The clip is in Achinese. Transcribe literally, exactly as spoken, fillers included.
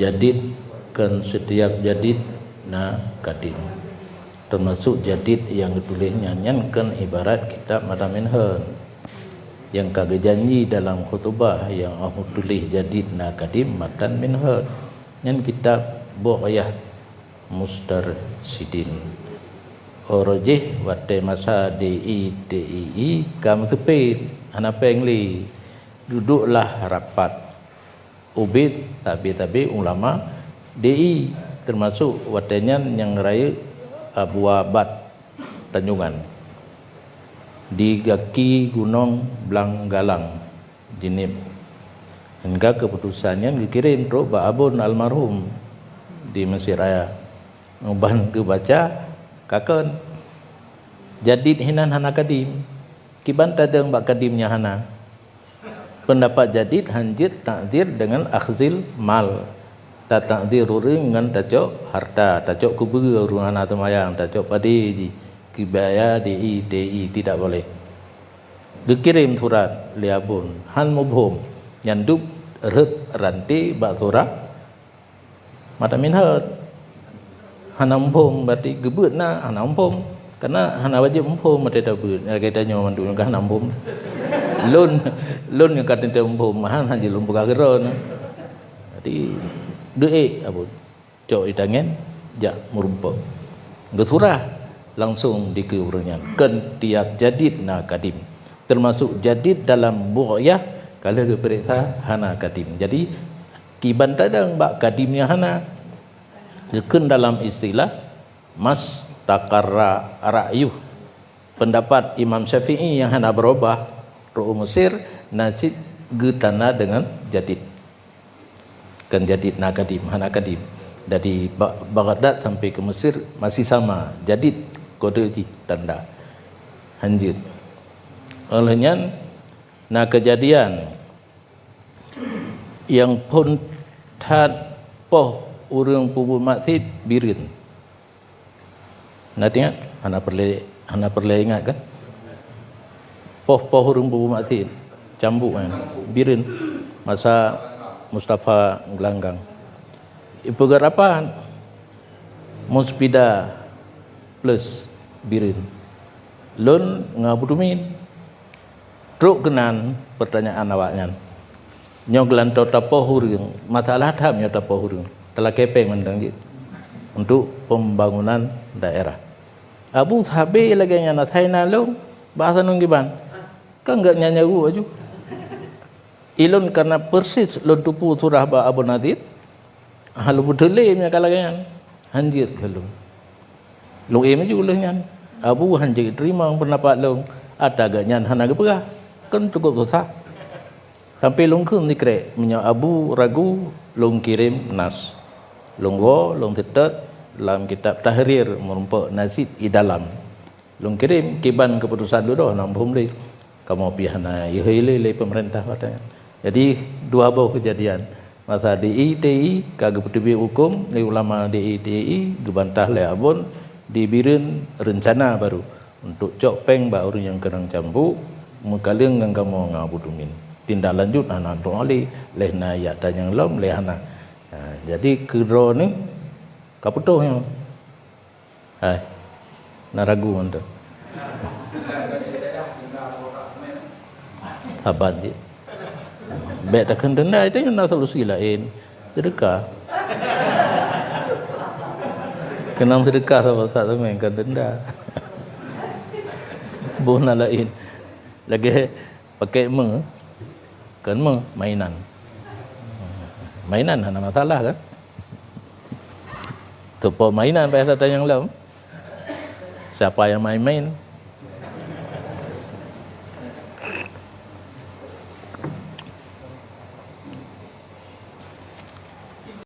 Jadid, kan setiap jadid na kadim. Termasuk jadid nyang geutuléh nyan, nyan kan ibarat kitab matan minhaj. Nyang ka geujanji dalam khutubah nyang 'oh tuléh jadid na kadim matan minhaj. Nyan kitab Bughyah Mustarsyidin. Óh rajih watée masa D I T I I ka meuteupét, hana péng lé. Duduklah rapat ubit tabi-tabi ulama D I, termasuk watée nyan nyang rayeuk Abu Abad Tanjongan di gaki Gunong Blang Galang, Jeunieb. Hingga keuputosan nyan geukirém trok bak Abon almarhum di Mesir Raya. Ban geubaca kakon. Jadid hinan hana kadim. Kiban tadong bak kadim nyang hana. Peundapat jadid hanjeuet takzir deungon akhzil mal. Tatakzir ureuëng ngon tacok harta, tacok kubeue ureuëng hana teumayang, tacok padé jih, kibaya D I T I, tidak boleh. Geukirém surat lé Abon, han muphom, nyan dub rhot ranté bak surat matan minhaj. Hana muphom, berarti geubeuet na, hana muphom. Karena hana wajéb muphom watée tabeuet. Lagée tanyoe mandum ka hana muphom. Lôn, lôn nyang ka teuntée muphom, han, han jeuet lôn peugah keudroe na. Jadi, deuek Abon. Cok di tangen, jak meurumpok. Geusurah langsung dikeue ureuëng nyan. Kon tiap jadid na kadim. Termasuk jadid dalam Bughyah, ka lheueh geupeuriksa hana kadim. Jadi, kiban tadong bak kadim nyang hana. Geukheun dalam istilah mastaqarra ra'yuh. Peundapat Imam Syafi'i nyang hana beurubah, rot u Mesir, na cit geutanda deungon jadid. Kan jadid na kadim, hana kadim. Dari Ba-, Baghdad sampai ke Mesir masih sama, jadid kode jih tanda. Hanjeuet. Oleh nyan, na keujadian nyang phon that poh ureuëng peubuet maksiet bireuen. Na teuingat? Hana peureulée, hana peureulée ingat kan? Poh-poh ureuëng peubuet maksiet, cambuk kan? Bireuen masa Mustafa Gelanggang. Ipeugah rapat Muspida plus bireuen. Lôn ngon Abu Tumin. Trok keunan peurtanyaan awaknyan. Nyoe geulantoe tapoh ureuëng, masalah that nyoe tapoh ureuëng, talakée péng mantong jih untuk pembangunan daerah. Abu sabe lagée nyan asai na lôn, bahasa nong kiban. Kan geuh nyan nyaru aju. Ilôn karena persis lôn tupu surah bak Abu Nadir, ha lôn beutôi lé meunyoe ka lagée nyan. Hanjeuet keu lôn. Lôn éh maju lheueh nyan. Abu hanjeuet teurimong peundapat lôn, ata geuh nyan hana geupeugah. Kan cukup susah. Sampai lôn kheun sikrek, meunyoe Abu ragu, lôn kirém nas. Lôn woe, lôn seutôt lam kitab Tahrir meurumpok Nasid i dalam. Lôn kirém kiban keuputosan dudoe hana muphom lé. Kamoe pih hana yeuhôi lé, lé peumeurintah watée nyan. Jadi, dua boh keujadian. Masa D I T I ka geupeuteubiet huköm lé ulama D I T I, geubantah lé Abon di Bireuen reuncana barô untuk cok péng bak ureuëng nyang keunong cambuk, meukaleueng ngon kamoe ngon Abu Tumin. Tindak lanjut hana trok lé, lheueh na jak tanyong lom lé hana. Ha, jadi keu droeneuh ka putôh nyoe. Hai, na ragu mantong. Saban cit. Bék takheun denda, itu nyoe na solusi laén. Seudeukah. Keunong seudeukah saban saat teumé kon denda. Boh na laén. Lagée Pakai me, kon me, mainan. Mainan hana masalah kan? Tupo mainan payah tatanyong lom. Siapa yang main-main?